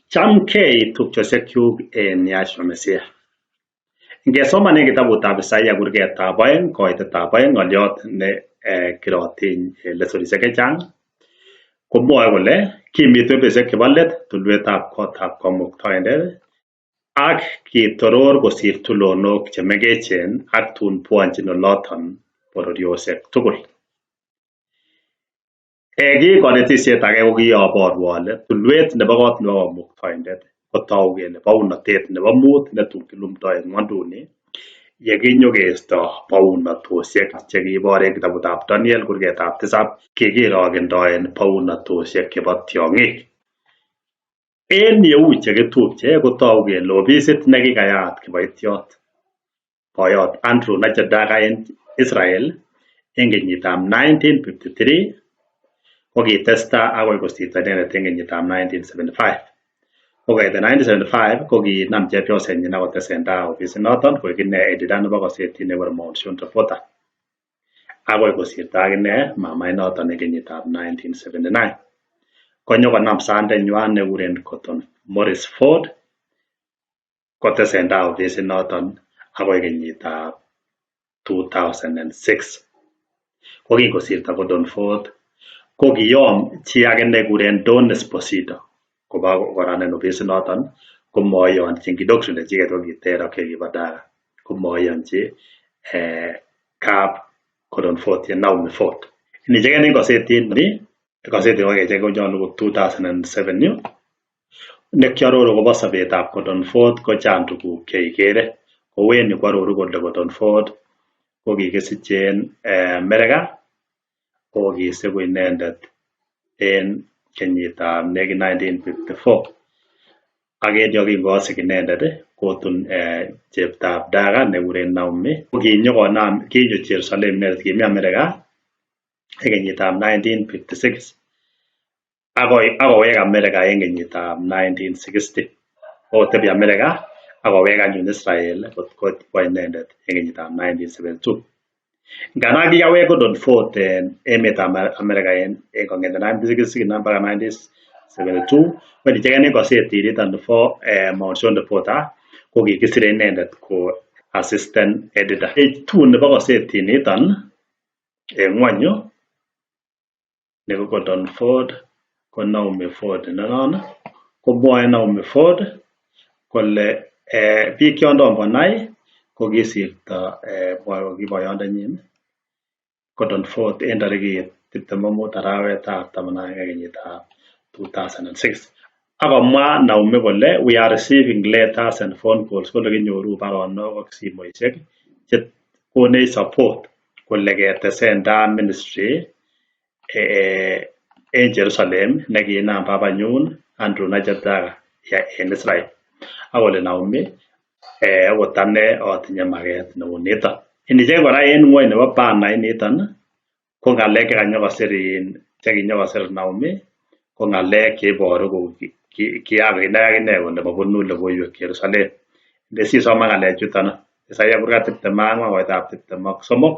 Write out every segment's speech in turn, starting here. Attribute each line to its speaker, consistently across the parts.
Speaker 1: Chamgei tupchosiekyuk en Yahshua Mesiah. Ngesoman en kitabutab Isaiah kurgetab oeng koitetab oeng ng'oliot ne kirotiny en lesonisiek chechang komwoe kole kimitu en betusiek chebo let tulwetab kotab kamuktaindet ak kitoror kosir tulonok chemengechen ak tun bwonchin oloton bororiosiek tugul. Ki konetisiet age ko kiaboru ale tulwet nebo kot nebo kamuktaindet kotou kele bounotet nebo mut netun kilumdoi en ngwonduni yekinyokeisto bounotosiek chekibor en kitabutab Daniel kurgetab tisab kikirokendoen bounotosiek chebo tiong'ik. En yeu chekitupche kotou kele ofisit nekikayat kiboitiot boyot Andrew Nachedaka en Israel en kenyitab 1953 kokitestai akoi kosirto inendet en kenyitab 1975. Kokong'eten 1975 kokinam chepyosenyin akotesentai ofisit noton koik ine editor nebo kosetit nekibore Mount Zion Reporter akoi kosirto akine mamait noton en kenyitab 1979. Konyokonam sandenywan nekikuren Cotton Morris Ford kotesentai ofisit noton akoi kenyitab 2006. Ko kingosirto Gordon Ford kokiyom chi age nekikuren Don Esposito koba koranen ofisit noton komoiyonchin ki doctrine nechiket kokiter ak chekibo Dara komoiyonchi kap Gordon Ford ye Naomi Ford. Inicheken en kosetit ni, kosetit kokecheken konyolu ko 2007 yu nekiaroru akobo sobetab Gordon Ford kochang tuguk cheikere. Kou en yu koaroru kole Gordon Ford kokikisiche en America kokisiku inendet en kenyitab nekit 1954 ak en yo kingosik inendet kotun cheptab Dara nekikuren Naomi kokinyokonam kinyo Jerusalem inendet kimi America en kenyitab 1956 akowek America en kenyitab 1960. Kotebi America akowek anyun Israel kot koit kwo inendet en kenyitab 1972. Ngandan kikawek Gordon Ford en emetab America en kong'eten 1960 mpaka 1972 ko inicheken en kosetit niton bo Mount Zion Reporter kokikisire inendet ko assistant editor. Page 2 nebo kosetit niton en ng'wony yu nebo Gordon Ford ko Naomi Ford inonon komwoe Naomi Ford kole biik chon tom konai kokisirto ki boyondenyin Gordon Ford en tarikit 25 arawetab taman ak agenge kenyitab 2006. Akomwa Naomi kole we are receiving letters and phone calls kole kinyoru baronok ak simoisiek che konech support kole ketesentai ministry en Jerusalem nekinam babanyun Andrew Nachedaka en Israel. Akole Naomi okot ane atinye maket neu niton. Inicheken kora en ng'wony nebo banait niton ko ng'alek chekanyokosir chekinyokosir Naomi ko ng'alek cheiboru kou kiakinai akine kole mabunu logoiwek Jerusalem. Ndesisoman ng'alechuton Isaiah kurgat 24 koitab 23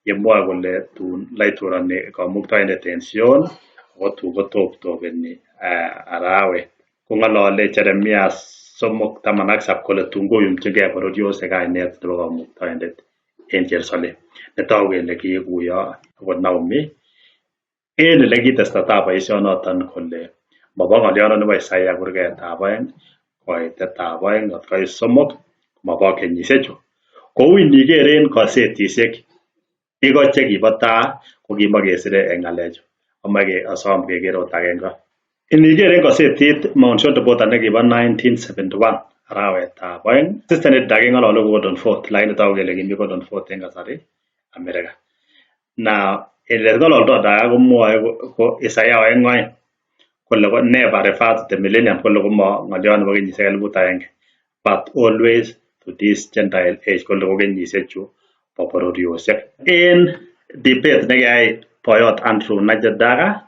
Speaker 1: yemwoe kole tun laitorani kamuktaindet en Sion ako tun kotoptopeni arawet. Kong'olole Jeremia 3:17 kole tun koyumchingei bororiosiek kainet nebo kamuktaindet en Jerusalem. Netogu kele kiikuyo akot Naomi en elekitestata boisionoton kole mobo ng'oliondo nebo Isaiah kurgetab oeng koitetab oeng kot koit somok mobo kenyisiechu. Kou iniker en kosetisiek iko chekibo taa kokimokesire en ng'alechu. Amoche asom keker ot agenge. Iniker en kosetit Mount Zion Reporter nekibo 1971 arawetab oeng assistant editor keng'olole ko Gordon Ford lakini togu kele kimi Gordon Ford en kasari America. Now eleking'ololdo Dara komwoe ko Isaiah 2:2 kole never refer to the millennium kole komo ng'oliot nebo kenyisiek 1000 but always to this Gentile age kole ko kenyisiechu bo bororiosiek. En debate nekiyai boyot Andrew Nachedaka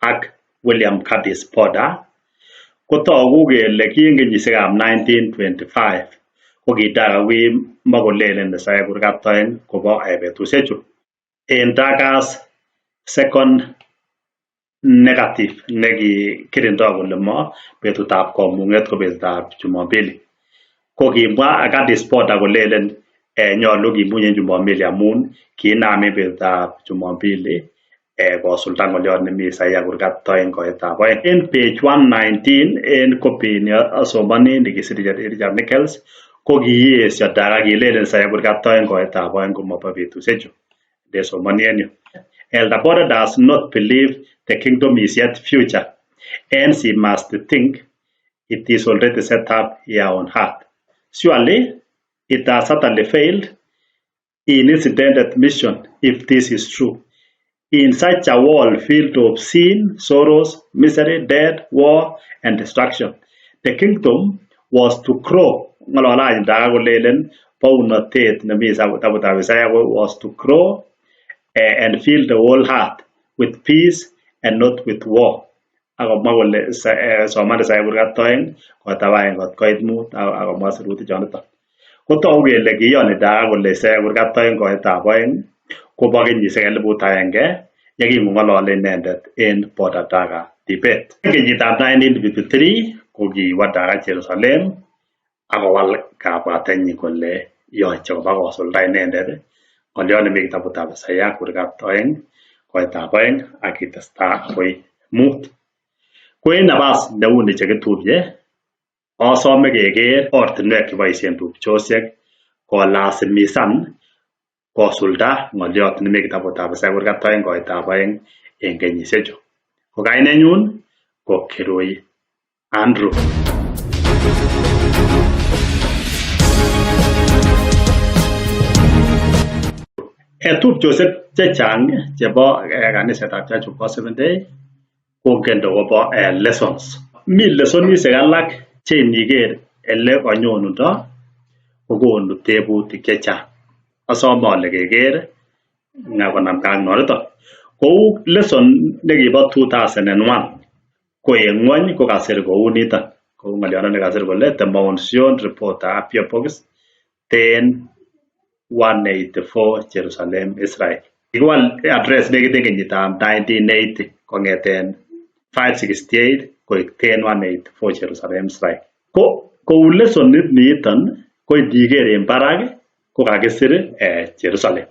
Speaker 1: ak William Curtis Porter kotogu kele ki en kenyisiekab 1925 ko ki Dara kokimakolelen Isaiah kurgat oeng kobo betusiechu. En Daga's second negative nekikirindo kole mo betutab komung'et ko betutab Jumapili. Ko kimwa Gadis Potter kolelen nyolu kimuny en Jumapili amun kiinam en betutab Jumapili kosulda ng'olyot nemi Isaiah kurgat 2 koetab 2. En page 119 en copy ni asomoni nikisir Richard Nichols ko kiesio Daga kilelen Isaiah kurgat 2 koetab 2 komobo betusiechu. Ndesomoni en yu. Elder Potter does not believe the kingdom is yet future. Hence he must think it is already set up here on earth. Surely it has certainly failed in its intended mission if this is true. In such a world filled of sin, sorrows, misery, death, war, and destruction, the kingdom was to grow. Ng'olole Daga kolelen bounotet nemi kitabutab Isaiah was to grow and fill the whole heart with peace and not with war. Akomwa kole soman Isaiah kurgat 2 kotab 1 kot koit 5 akomwa sirutik choniton. Kotogu kele kiyoni Daga kole Isaiah kurgat 2 koetab 2 kobo kenyisiek 1000 yekingong'olole inendet en Border Daga debate. Kenyitab 1953 ko kiwo Daga Jerusalem akowal kabwatenyin kole yoche koba kosulda inendet ng'olyot nemi kitabutab Isaiah kurgat 2 koetab 2 ak kitesta akoi 5. Ko en nabas neuni chekitupche asome keker ortinwek cheboisien tupchosiek kolasimisan kosulda ng'olyot nemi kitabutab Isaiah kurgat 2 koetab 2 en kenyisiechu. Ko kainenyun ko Kirui Andrew. Tupchosiek chechang chebo kanisetab Church of God Seventh Day kongen akobo lessons. Mi lessonisiek alak che iniker ele kanyonundo kokonu tebutik chechang. Asome ale keker konamgei ak noniton. Kou lesson nekibo 2001 ko en ng'wony kokasir kou niton. Kou ng'olyondo nekasir kole The Mount Zion Reporter P.O. Box 10184 Jerusalem, Israel. Kikiwal address nekit en kenyitab 1980 kong'eten 568 koik 10184 Jerusalem, Israel. Ko kou lessonit niton ko indiker en barak ko kakisir Jerusalem.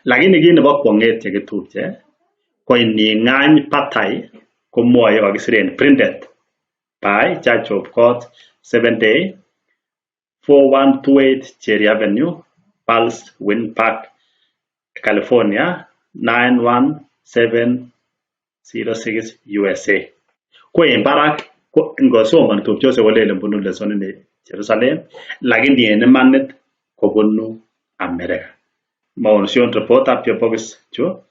Speaker 1: Lakini kit nebo kwong'et chekitupche ko ining'any batai komwoe kakisir en printed by Church of God Seventh Day 4128 Cherry Avenue, Baldwin Park, California 91706 USA. Ko en barak ko ngosomoni tupchosiek kolelen bunu lessonini Jerusalem, lakini en imanit kobunu America. Mount Zion Reporter P.O. Box chu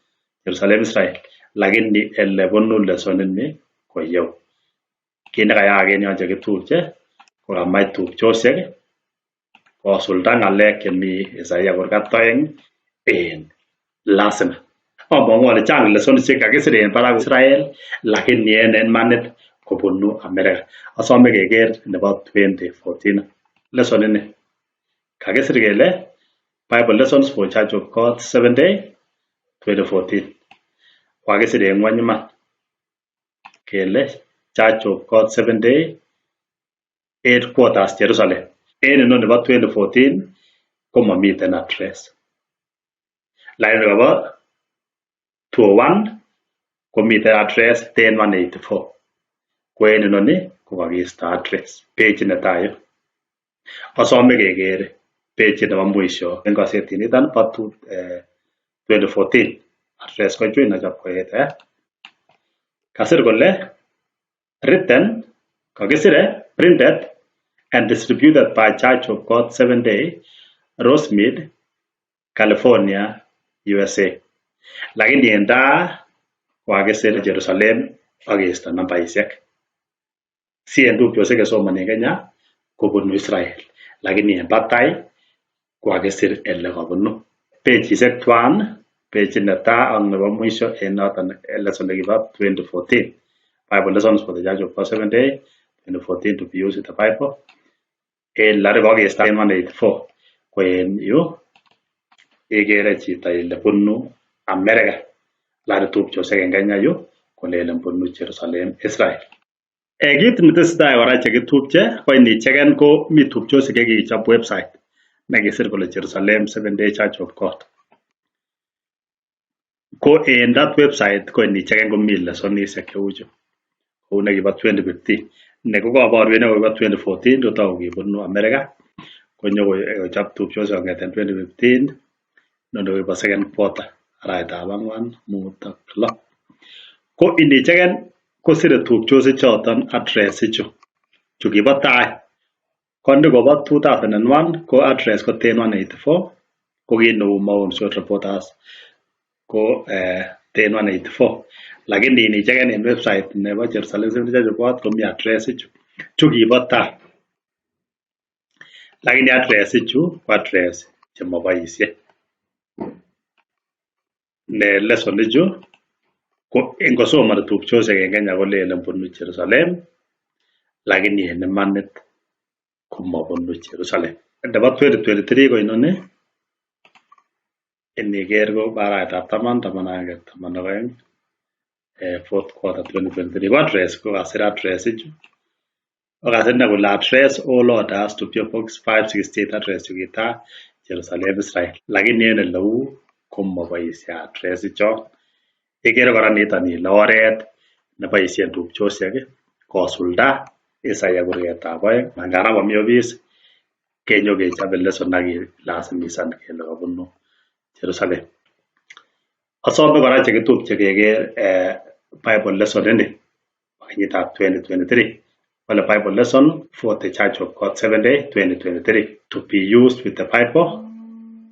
Speaker 1: Jerusalem, Israel. Lakini ele bunu lessonini ko yeu. Kit nekayaak en yon chekitupche ko kamach tupchosiek kosulda ng'alek chemi Isaiah kurgat 2 en lazima. Among'u ale chang lessonisiek kakisir en barak Israel lakini en imanit kobunu America. Asome keker nebo 2014. Lesson ini kakisir kele Bible Lessons for Church of God Seventh Day 2014. Kakisir en ng'wony iman kele Church of God Seventh Day Headquarters Jerusalem. En inoni nebo 2014 komomiten address. Lakini nebo 201 komiten address 10184. Ko en inoni ko kakisto address. Page netai yu. Asome keker page nebo mwisho en kasetiniton bo 2014. Address ko chu inochob koet. Kasir kole written kakisire printed and distributed by Church of God Seventh Day, Rosemead, California, USA. Lakini en taa kokakisir Jerusalem ak keisto nambaisiek. Si en tupchosiek chesomoni en Kenya kobunu Israel. Lakini en batai kokakisir ele kobunu. Pechisiek tuan, pechit netaa ak nebo mwisho en noton lesson nekibo 2014. Bible Lessons for the Church of God Seventh Day 2014 to be used with the Bible. En lari kokeisto 184 ko en yu ikere chito ile bunu America. Lari tupchosiek en Kenya yu Kolelen bunu Jerusalem Israel. Kit netesetai kora chekitupche ko inicheken ko mi tupchosiek chekichop website nekisir kole Jerusalem Seven Day Church of God. Ko en that website ko inicheken komi lessonisiek cheuchu kou nekibo 2015 ne kokoborwen akobo 2014 kotoku kibunu America konyokochop tupchosiek kong'eten 2015 nondo kibo second quarter arawetab ang'wan, mut ak lo. Ko inicheken kosire tupchosiek choton address ichu chu kibo tai. Ko nikobo 2001 ko address ko 10184 ko kit neu Maonsot Reporters ko 10184 lakini inicheken en website nebo Jerusalem Seventh Church of God komi address ichu chu kibo tai. Lakini address ichu ko address chemoboisie. Ne lesson ichu ko ingosomoni tupchosiek en Kenya kolelen bunu Jerusalem lakini en imanit komobunu Jerusalem. Nebo 2023 ko inoni iniker ko arawetab taman, taman ak agenge, taman ak oeng, fourth quarter 2023 ko address ko kasir address ichu ko kasir ine kole address all orders to PO Box 568 address chukitaa Jerusalem Israel. Lakini en eleu komoboisie address ichon. Ikere kora niton ile oret neboisien tupchosiek kosulda Isaiah kurgetab oeng angandan momi ofis kenyokechobe lesson ak kilasimisan kele kobunu Jerusalem. Asome kora chekitupche keker Bible lesson ini bo kenyitab 2023. Kole Bible lesson for the Church of God 7 day 2023 to be used with the Bible.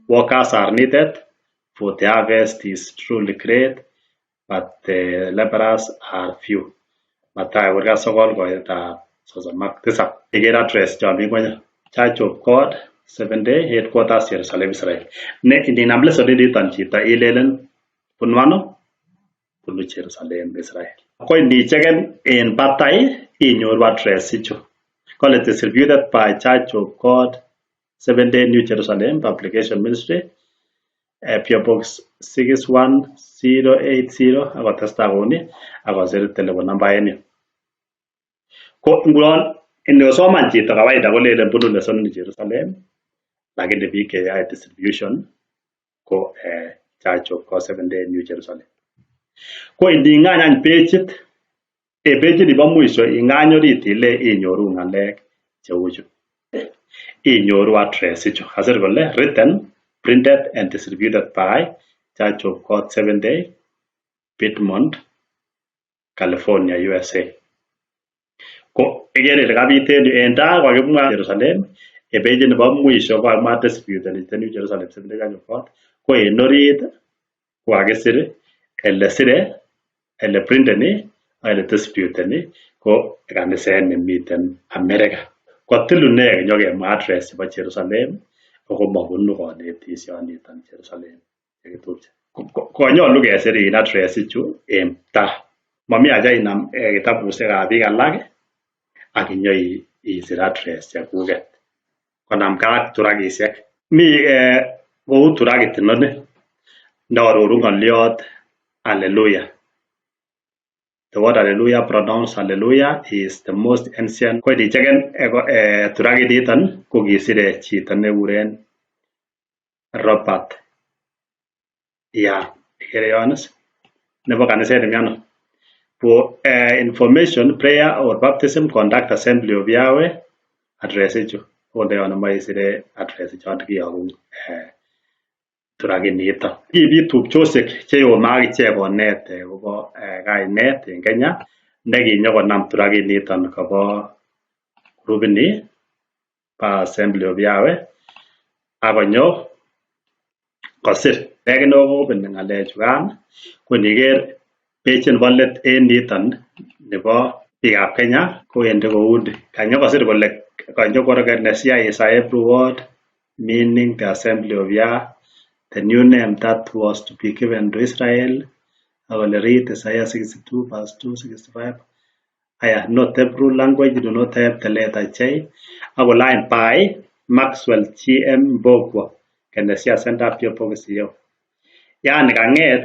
Speaker 1: Workers are needed for the harvest is truly great but the laborers are few. Mathayo kurgat sokol koitab sosom ak tisab. Iker address chon mi ngweny. Church of God 7 day headquarters Jerusalem Israel. Ne ininam lesson initon chito ilelen bunu ano? Bunu Jerusalem Israel. Ko inicheken en batai inyoru address ichu. Kole distributed by Church of God 7 day New Jerusalem Publication Ministry PO Box 61080 akotestai kouni akosir telephone number en yu. Ko ngunon ingosoman chito kawaida kolelen bunu lesson ini Jerusalem lakini biik cheyoe distribution ko Church of God 7 day New Jerusalem. Ko ining'any any pechit en pechit nibo mwisho ing'any orit ile inyoru ng'alek cheuchu. Inyoru address ichu kasir kole written, printed and distributed by Church of God 7 day Piedmont, California, USA. Ko ikere ile kabit en yu en taa kokakimwa Jerusalem en pechit nebo mwisho kokakimwa distributed New Jerusalem 7 day Church of God ko en orit kokakisir ele sire ele printeni ak ele distributeni ko kaniset nemiten America. Kotilu nee kinyokemwa address chebo Jerusalem ako mobunu konetishoniton Jerusalem chekitupche. Konyolu kesir in address ichu en taa. Momi haja inam kitabusiekab biik alak ak inyoisir address chekuket konamgee ak turakisiek. Mi kou turakit inoni nearoru ng'oliot Hallelujah. The word hallelujah pronounced hallelujah is the most ancient. Ko inicheken turakit niton ko kisire chito nekikuren Robert Young. Ikere yon is nebo kaniset nemi ano. For information, prayer or baptism, contact Assembly of Yahweh address ichu. Okot yon imoche isire address ichon kiyogun turakit niton. Kibit tupchosiek cheyome akichek konet akobo kainet en Kenya nekinyokonam turakit niton kobo grupini bo Assembly of Yahweh akonyo kosir. Ekine kokobeni ng'alechukan ko iniker pechit nebo let en niton nebo biikab Kenya kowendi kouni. Kanyokosir kole kanyokorekenesia is a Hebrew word meaning the Assembly of Yah, the new name that was to be given to Israel. Akole read Isaiah 62 verse 2, 65. Aya, not Hebrew language do not have the letter J. Ako line by Maxwell G.M. Mbogwa, Kenesia Center P.O. Box. Yani kang'et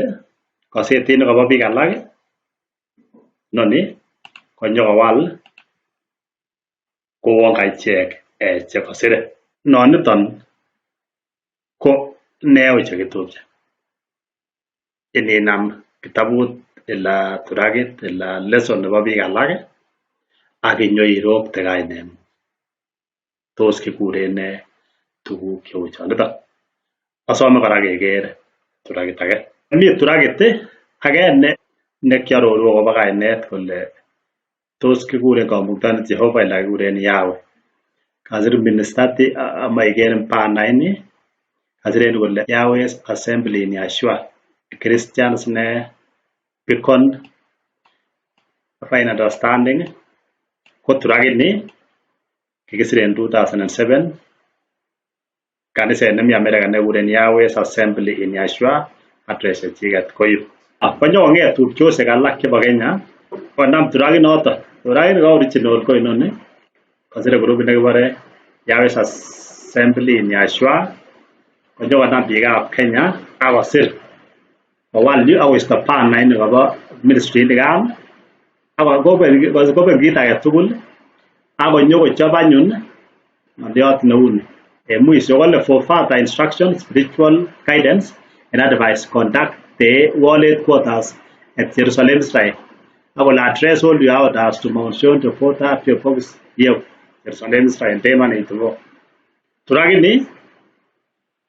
Speaker 1: kasetit nekobo biik alak Inoni konyokowal kouon ka ichek chekosire. Noniton ko neo chekitupche. Ininam kitabut ila turakit ila leso nebo biik alak ak inyoirokte kaineng'ung. Tos kikuren nee tuguk cheu choniton? Asome kora keker turakit age. Mi turakit age nekiaroru akobo kainet kole tos kikuren kamuktaindet Jehovah ila kikuren Yahweh. Kasir minister amae iker banait ni kasir en yu kole Yahweh's Assembly in Yeshua Christians ne Beacon Fine Understanding ko turakit ni kikisir en 2007 kaniset nemi America nekikuren Yahweh's Assembly in Yeshua address chechiket ko yu. Konyokong'et tupchosiek alak chebo Kenya konam turakit noton. Turakit ni ko original ko inoni kosire grupit nekibore Yahweh's Assembly in Yeshua konyokonam biikab Kenya akosir kowal yu akoisto banait ni kobo ministry nikan akobel kit age tugul akonyokochop anyun ng'oliot neu ni. En mwisho kole for further instruction, spiritual guidance and advice contact the World Headquarters at Jerusalem, Israel. Akole address all your orders to Mount Zion to Fota P.O. Box Yeo, Jerusalem, Israel, Teman 84. Turakit ni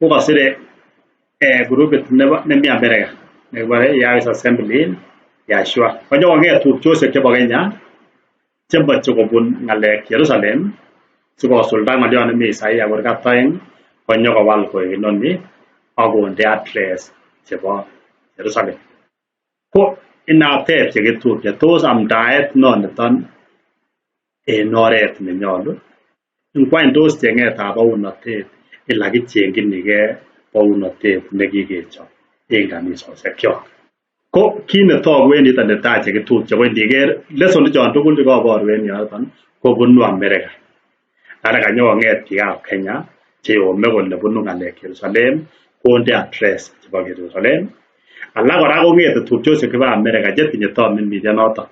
Speaker 1: kokosire grupit nebo nemi America nekibore Yahweh's Assembly in Yeshua. Konyokong'et tupchosiek chebo Kenya chemoche kobun ng'alek Jerusalem sikosulda ng'oliot nemi Isaiah kurgat oeng konyokowal koik inoni akonde address chebo Jerusalem. Ko inateb chekitupche tos amdaet noniton en oret nenyolu? Ngwany tos cheng'etab bounotet ila kichengyinigei bounotet nekikechop en kanisosiekyok? Ko kit netogu en yuton netai chekitupche ko indiker lesson ichon tugul chekoboru en yoton kobunu America. Ara kanyokong'et biikab Kenya cheyome kole bunu ng'alek Jerusalem konde address chebo Jerusalem. Alak kora kong'ete tupchosiek chebo America chetinye tominityonoton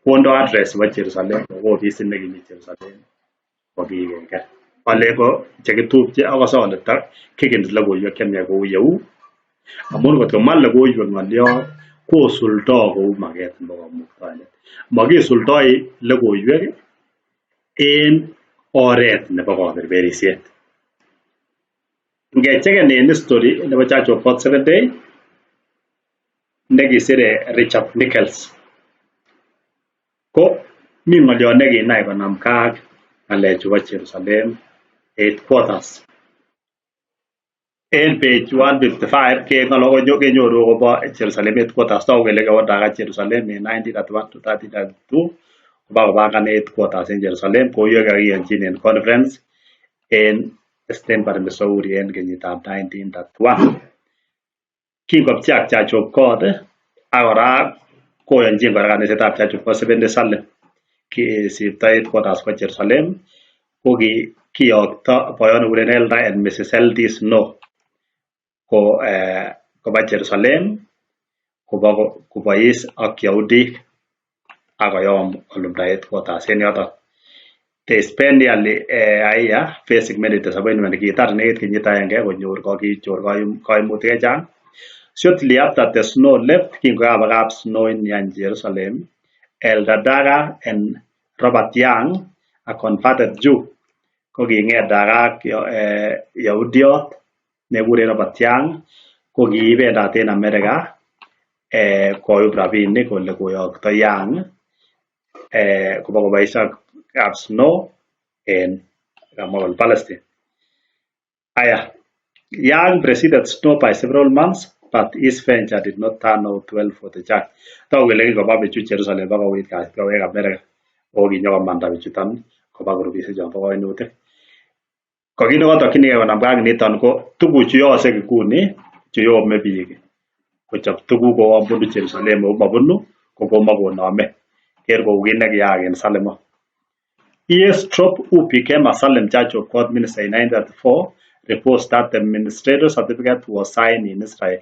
Speaker 1: kondo address chebo Jerusalem ko ofisit nekimi Jerusalem kokikeker. Alen ko chekitupche akose ale kikin logoiwek chemiach kou yeu amun ngot komwa logoiwek ng'oliot kosuldo kou maket nebo kamuktaindet. Makisuldoi logoiwek en oret nebo kaberberisiet. Ngecheken en history nebo Church of God Seventh Day nekisire Richard Nichols ko mi ng'oliot nekinai konamgei ak ng'alechu bo Jerusalem headquarters. En page 155 kenyoru akobo Jerusalem headquarters. Togu kele kiwo Jerusalem en 1931 to 1932 kobakobangan headquarters en Jerusalem kou yekakiyonchin en conference en Stanbury, Missouri en kenyitab 1931. Kingopcheak Church of God ak kora koyonchin kora kanisetab Church of God Seventh Day Salem kisipto headquarters kwo Jerusalem ko kiyokto boyot nekikuren Elder and Mrs. L.D. Snow ko koba Jerusalem koba kobois ak Yahudik ak koyom kolumda headquarters en yoton. They spent nearly a year facing many disappointments. Kitar nekit kenyit agenge konyor kokichor koimutik chechang. Shortly after the snow left, kingokabakab snow in Jerusalem, Elder Daga and Robert Young, a converted Jew, ko king'et Daga ak Yahudiot nekikuren Robert Young, ko kibendat en America koyum rabinik kole koyokto Young kobakobois ak kap Snow en kamwa kole Palestine. Aya, Young preceded Snow by several months, but his venture did not turn out well for the church. Togu kele kingoba bichu Jerusalem bakowit kasit kowek America ako kinyokomanda bichuton koba kurubisiek chon bo koinutik. Ko kit nekotokyinigei konamgei ak niton ko tuguchu yookse nguni chu yome biik kochob tuguk kouon bunu Jerusalem ako mobunu ko komokonome. Ker kou kit nekiyaak en Salem. E.S. Trop, who became a Salem Church of God minister in 1934, reports that the ministerial certificate was signed in Israel.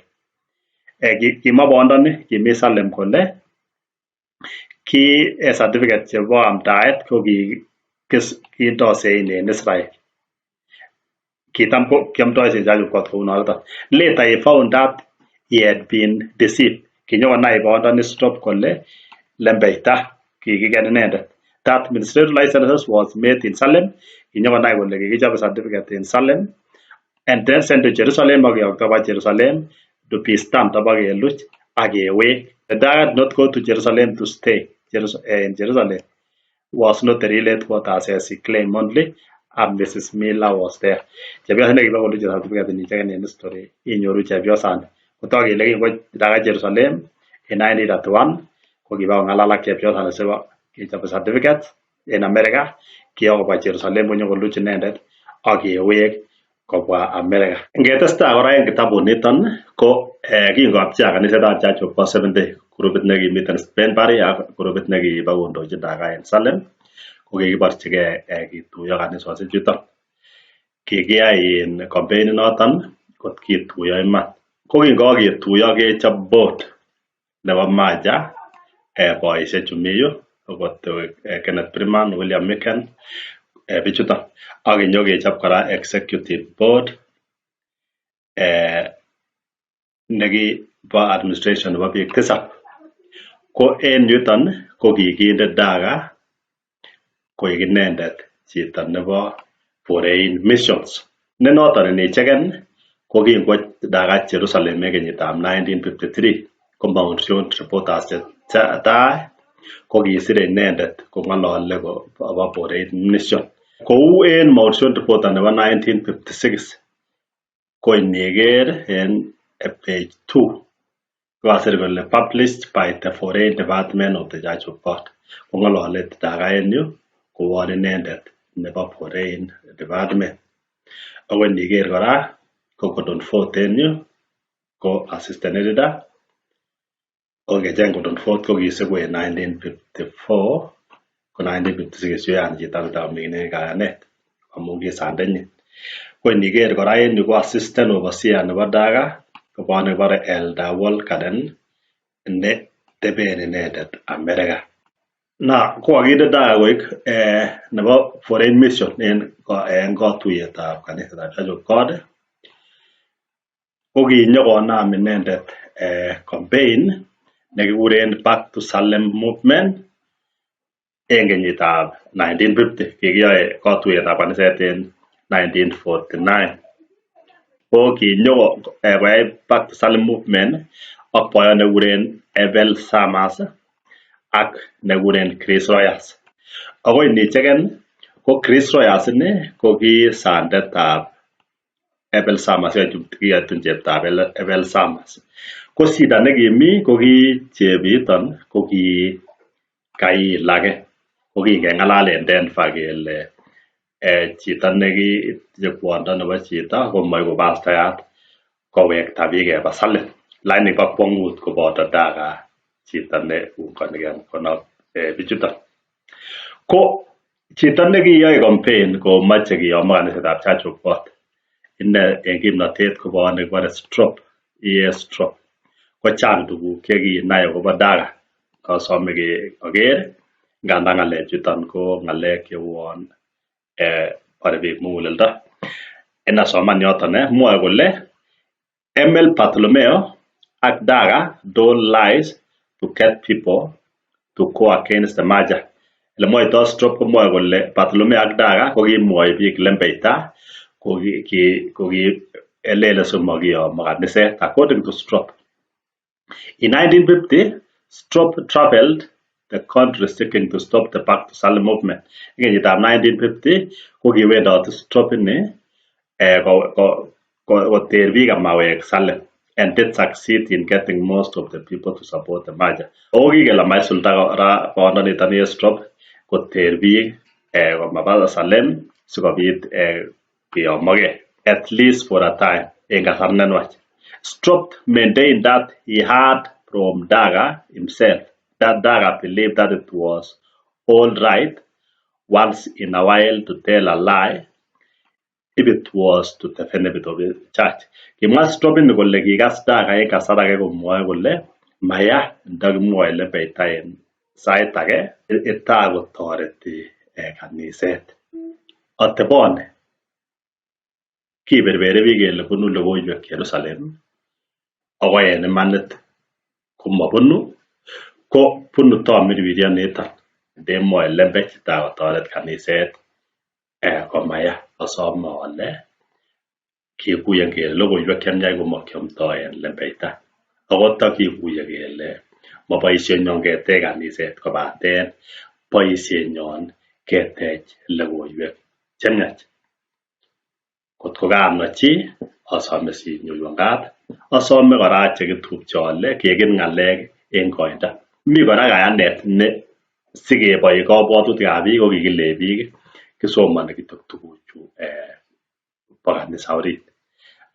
Speaker 1: Kimwa bondoni kimi Salem kole Ki certificate chebo amdaet ko kindo sein en Israel. Kitam kiomdoi Church of God kounoton. Later he found that he had been deceived. Kinyokonai boyondoni Strop kole lembeita kikiken inendet. That administrative licenses was made in Salem. Kinyokonai kole kikichobe certificate in Salem and then sent to Jerusalem ak kiyokto koba Jerusalem to be stamped ak keluch ak kewek. The did not go to Jerusalem to stay in Jerusalem. Was not the real headquarters as he claimed only, and Mrs. Miller was there. Chepyoset nekibo koluche certificate inicheken en history inyoru chepyosani. Kotok kele kingwo Daga Jerusalem in 1931 ko kiba kong'alal ak chepyosani sibo kechobe certificate en America kiyok kobwa Jerusalem konyokoluch inendet ak kewek kobwa America. Ngetestai kora en kitabuniton ko kingopchea kanisetab Church of God Seventh Day grupit nekimiten Spenbury ak grupit nekibo kondochin Daga en Salem ko kikiborchigei kituiyo kanisosiek chuton. Kikiyai in campaign inoton kot kituiyo iman. Ko kingoketuiyo kechob board nebo merger boisiechu mi yu okot Kenneth Freeman, William Micken bichuton ak kinyokechop kora executive board nekibo administration nebo biik tisab. Ko en yuton ko kikinde Daga koik inendet chito nebo foreign missions. Ne noton inicheken ko kingwo Daga Jerusalem en kenyitab 1953 ko Mount Zion Reporters chetai ko kisire inendet kong'olole akobo foreign mission. Kou en Mount Zion Reporter nebo 1956 ko iniker en page 2 kokasir kole published by the foreign department of the Church of God. Kong'olole Daga en yu kowon inendet nebo foreign department. Ako iniker kora ko Gordon Ford en yu ko assistant editor. Ko ngecheng Gordon Ford ko kisiku en 1954 ko 1956 yani chito netakoming'inen kayanet amun kisandenyin. Ko iniker kora en yu ko assistant overseer nebo Daga ko boyot nekibore Elder Walkaden ne teben inendet America. Na kokakinde Daga koik nebo foreign mission en katuiyetab kanisetab Church of God ko kinyokonam inendet campaign nekikuren Back to Salem movement en kenyitab 1950. Kikiyoe katuiyetab kaniset en 1949. Ko kinyo koyai Back to Salem movement ak boyot nekikuren Abel Summers ak nekikuren Chris Rogers. Ako inicheken ko Chris Rogers ini ko ki sandetab Abel Summers, kiyotun cheptab Abel Summers. Ko shida nekimi ko ki chebiton ko ki kailage. Ko kingeng'alal en Denver kele chito neki kwondo nebo chito komoiku pastayat kowekta biik keba Salem. Lakini bo kwong'ut koboto Daga chito ne ungonige mkono bichuton. Ko chito nekiyoe campaign komoche kiyomo kanisetab Church of God. Ine en kimnotet ko boyot nekibore Strop, E.A. Strop. Ko chang tuguk chekinai akobo Daga. Asome oker ngandan ng'alechuton ko ng'alek cheuon bore biik muguleldo. Inasoman yoton mwoe kole ML Bartolomeo ak Daga told lies to get people to go against the merger. Elemwoito Strop komwoe kole Bartolomeo ak Daga kokimwoi biik lembeita koki lele simokiyomo kaniset according to Strop. In 1950, Strop traveled the country seeking to stop the Back to Salem movement. En kenyitab 1950 ko kiwendoti Strop ini koter biik amawek Salem and did succeed in getting most of the people to support the merger. Ako kikele maisulda kora boyondoniton ni Strop koter biik komaba Salem sikobit kiyomokee at least for a time en kasar nenwach. Strop maintained that he heard from Daga himself that Daga believed that it was all right once in a while to tell a lie if it was to the benefit of the church. Kimwa Strop ini kole kikas Daga en kasar age komwoe kole maya ndokimwoe lembeita en Sait age itakotoreti kaniset. Ateboni kiberbere biik kele bunu logoiwek Jerusalem ako en imanit komobunu ko bunu tomirmiryoniton ndemwoe lembech takotoret kaniset komaya. Asome ole kikuyen kele logoiwek chemiach komokiomdo en lembeita. Ako tokikuye kele moboishenyon ketech kaniset kobaten boishenyon ketech logoiwek chemiach. Kotko kaamwa chi asome sinyoiwon kaat, asome kora chekitupche ole keker ng'alek en koindo. Mi kora kayanet ne sikeboi kabwatutikab biik kokikilei biik kisomoni kityok tuguchu bo kanisa orit.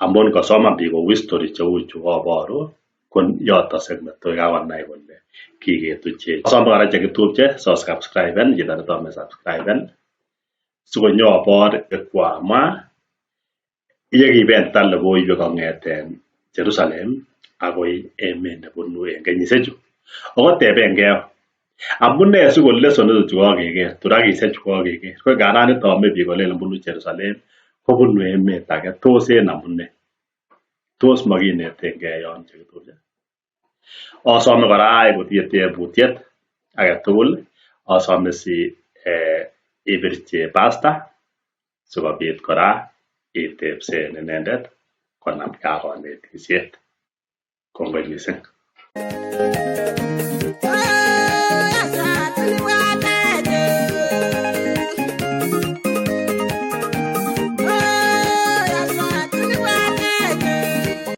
Speaker 1: Amun ngosoman biik kou history cheuchu koboru ko yotokse metowek akonai kole kiketuchech. Asome kora chekitupche sosubscriben chito netomo isubscriben sikonyobor yekwamwa yekibendita logoiwek kong'eten Jerusalem akoi emet nebunu en kenyishechu. Ako tebengei amune siko lesonisiek chu kokeker turakisiek chu kokeker ko ngandan itome biik kolelen bunu Jerusalem kobunu emet age tos en amune? Tos mokinetengei yon chekitupche? Asome kora kotinye tebutiet agetugul asome si ibirchi pastor sikobit kora itebsen inendet konamgei ak konetisiet. Kongoi missing.